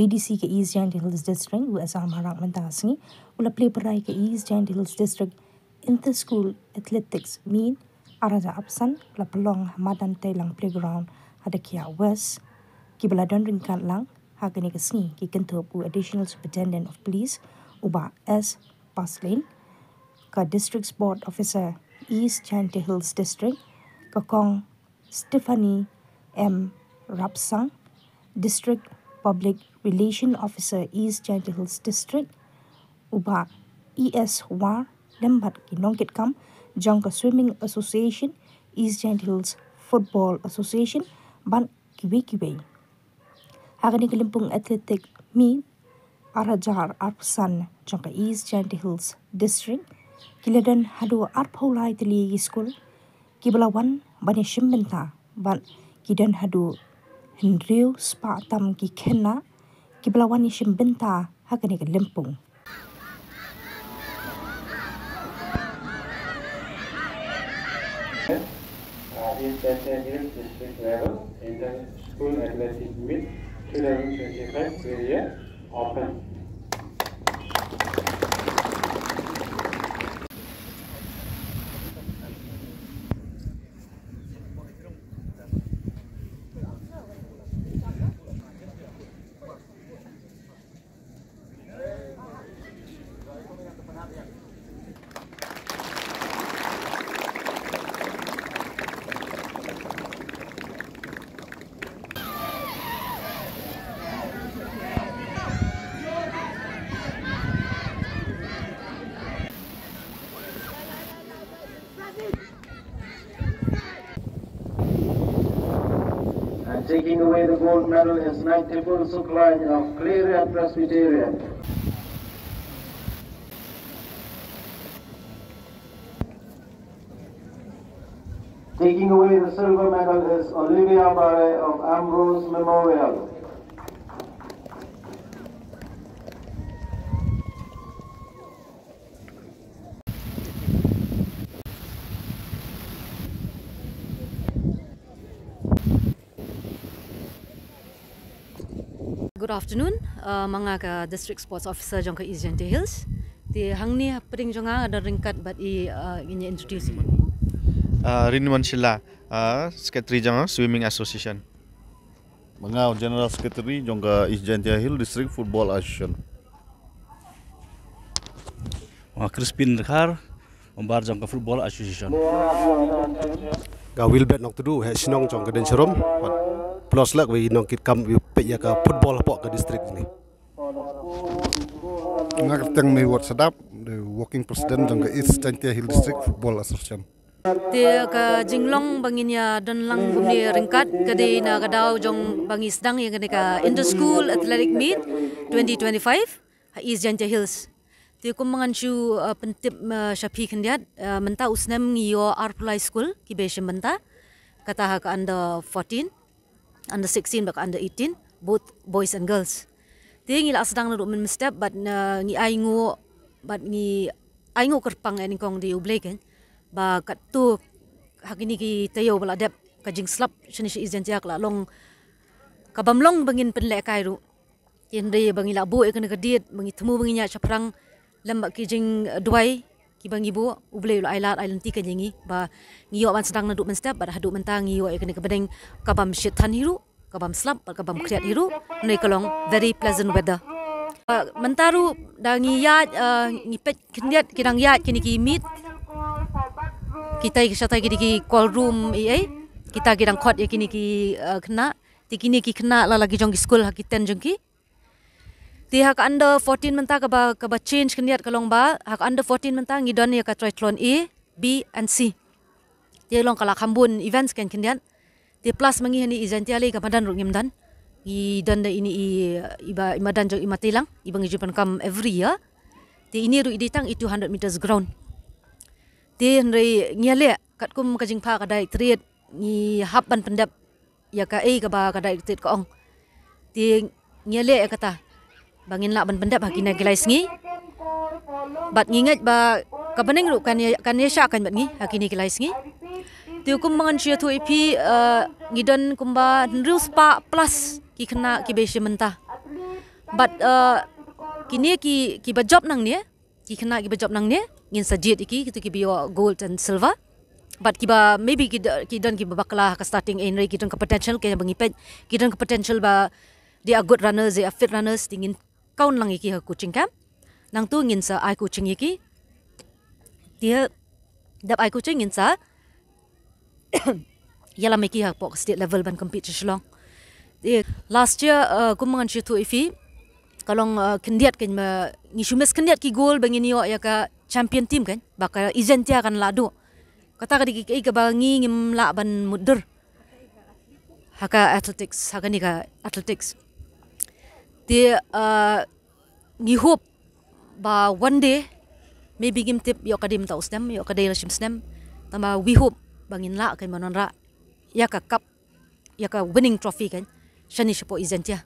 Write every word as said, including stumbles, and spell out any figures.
A D C ka East Jaintia Hills District, u S R Marak, mynta ka sngi u la plie bynta ka East Jaintia Hills District Inter School Athletics Meet ar hajar arphew san, la pynlong ha madan Teilang Playground ha Dkhiah West. Kiba la don ryngkat lang ha kane ka sngi ki kynthup u Additional Superintendent of Police u Bah S Paslin, ka District Sport Officer East Jaintia Hills District, ka Kong Stephanie M Rapsang, District Public Relation Officer East Jaintia Hills District, u Bah E S War, lem bad ki nongkitkam jong ka Swimming Association, East Jaintia Hills Football Association bad kiwei kiwei. Ha kane ka lympung Athletic Meet ar hajar arphew san jong ka East Jaintia Hills District, ki la don haduh arphew lai tylli ki skul kiba la wan ban ïashim bynta bad ki don haduh hynriew spah tam ki khynnah kiba la wan ïashim bynta ha kane ka lympung. Uh, East Jaintia Hills District Level Inter School Athletic Meet twenty twenty-five Career Open. And taking away the gold medal is Nangtipun Suklain of Khliehriat Presbyterian. Taking away the silver medal is Olivia Bare of Ambrose Memorial. Good afternoon, uh, ma nga ka District Sports Officer jong ka East Jaintia Hills. Te hangne hapdeng jong nga don ryngkat bad i, uh, ngin ïa introduce i. Uh, Riniman Shylla, uh, Secretary jong nga Swimming Association. Ma nga General Secretary jong ka East Jaintia Hill District Football Association. Ma nga Crispin Dkhar, member jong ka Football Association. Nga Wilbert Nongtdu, head shnong jong ka Densharum, plus lak wei nongkitkam wei peit ïa ka football hapoh ka district ni. Nga Kyrteng Meiward Sadap, the working president jong ka East Jaintia Hill District Football Association. Te ka jinglong ba ngin ïa don lang kumne ryngkat ka dei na ka daw jong ba ngi sdang ïa kane ka Inter School Athletic Meet twenty twenty-five ha East Jaintia Hills. Te kum ba ngan shu, uh, pyntip, uh, sha phi khyndiat, uh, mynta u snem ngi ïoh arphew lai skul kiba shim bynta, kata ha ka under fourteen, under sixteen bad ka under eighteen, both boys and girls. Te ngi la sdang naduh mynstep bad, uh, ngi ai nguh bad ngi ai nguh kyrpang ïa nyngkong ïa U Blei, kan, ba katto ha kine ki taïew ba la dep ka jingslap shane sha East Jaintia ka la long, ka bym long ba ngin pynlehkai ruh. Te hynrei ba ngi la buh ïa kane ka date, ba ngi thmu ba ngin ïaid shaphrang lem bad ki jingduwai kiba ngi buh, U Blei u la ai lad ai lynti ka jong ngi ba ngi ïoh ban sdang naduh mynstep bad haduh mynta ngi ïoh ïa kane ka bneng ka bym shit than hi ruh, ka bym slap bad ka bym khriat hi ruh. Hynrei ka long very pleasant weather. Uh, mynta ruh da ngi ïaid, uh, ngi peit khyndiat ki dang ïaid kine ki meet. Kita ki shatai ki dei ki call room ei ei. Kita ki dang khot ïa kine ki, uh, khynnah. Te kine ki khynnah la la ki jong ki skul ha ki tent jong ki. Te ha ka under fourteen mynta kaba, kaba change khyndiat ka long ba ha ka under fourteen mynta ngi don ïa ka triathlon A, B and C. Te long ka la kham bun events kan khyndiat. Te plus ma ngi hangne East Jaintia Hills ka madan ruh ngim don. Ngi don da ine i, iba, i madan jong i Mateilang iba ngi ju pyndonkam every year. Te ine ruh i dei tang i two hundred meters ground. Te hynrei ngi ïaleh katkum ka jingpha ka Directorate, ngi hap ban pyndep ïa kaei kaba ka Directorate ka ong. Te ngi ïaleh ïa kata ba ngin lah ban pyndep ha kine ki lai sngi. Bad ngi ngeit ba ka bneng ruh kan ïa, kan ïashah kan bad ngi ha kine ki lai sngi. Te kum ba ngan shu ïathuh ïa phi, eh, ngi don kumba hynriew spah plus ki khynnah kiba shim bynta. But uh, kine ki ki ba jop nangne, ki khynnah ki ba jop nangne, ngin sa jied ïa ki, kito ki ba ïoh gold and silver. But ki ba maybe ki, ki don ki ba bakla ha ka starting, hynrei ki don ka potential, ki ba ngi peit ki don ka potential ba they are good runners, they are fit runners, te ngin count lang ïa ki ha coaching camp. Nangtu ngin sa ai coaching ïa ki. Te dep ai coaching ngin sa ïalam ïa ki hapoh state level ban compete sha Shillong. Te last year uh, kum ngan shu ïathuh ïa phi, ka long uh, khyndiat kan ma ngi shu miss khyndiat ki goal ba ngin ïoh ïa ka champion team kan, ba ka Ezentia kan lah duh. Kata ka dei ka, ka ba ngi ngim lah ban mutdur ha ka athletics, ha kane ka athletics. Te uh, ngi hope ba one day, maybe ngim tip, ïoh ka dei mynta u snem, ïoh ka dei la shim snem, tangba we hope ba ngin lah kan ma wanrah ïa ka cup, ïa ka winning trophy kan shane shapoh Ezentia.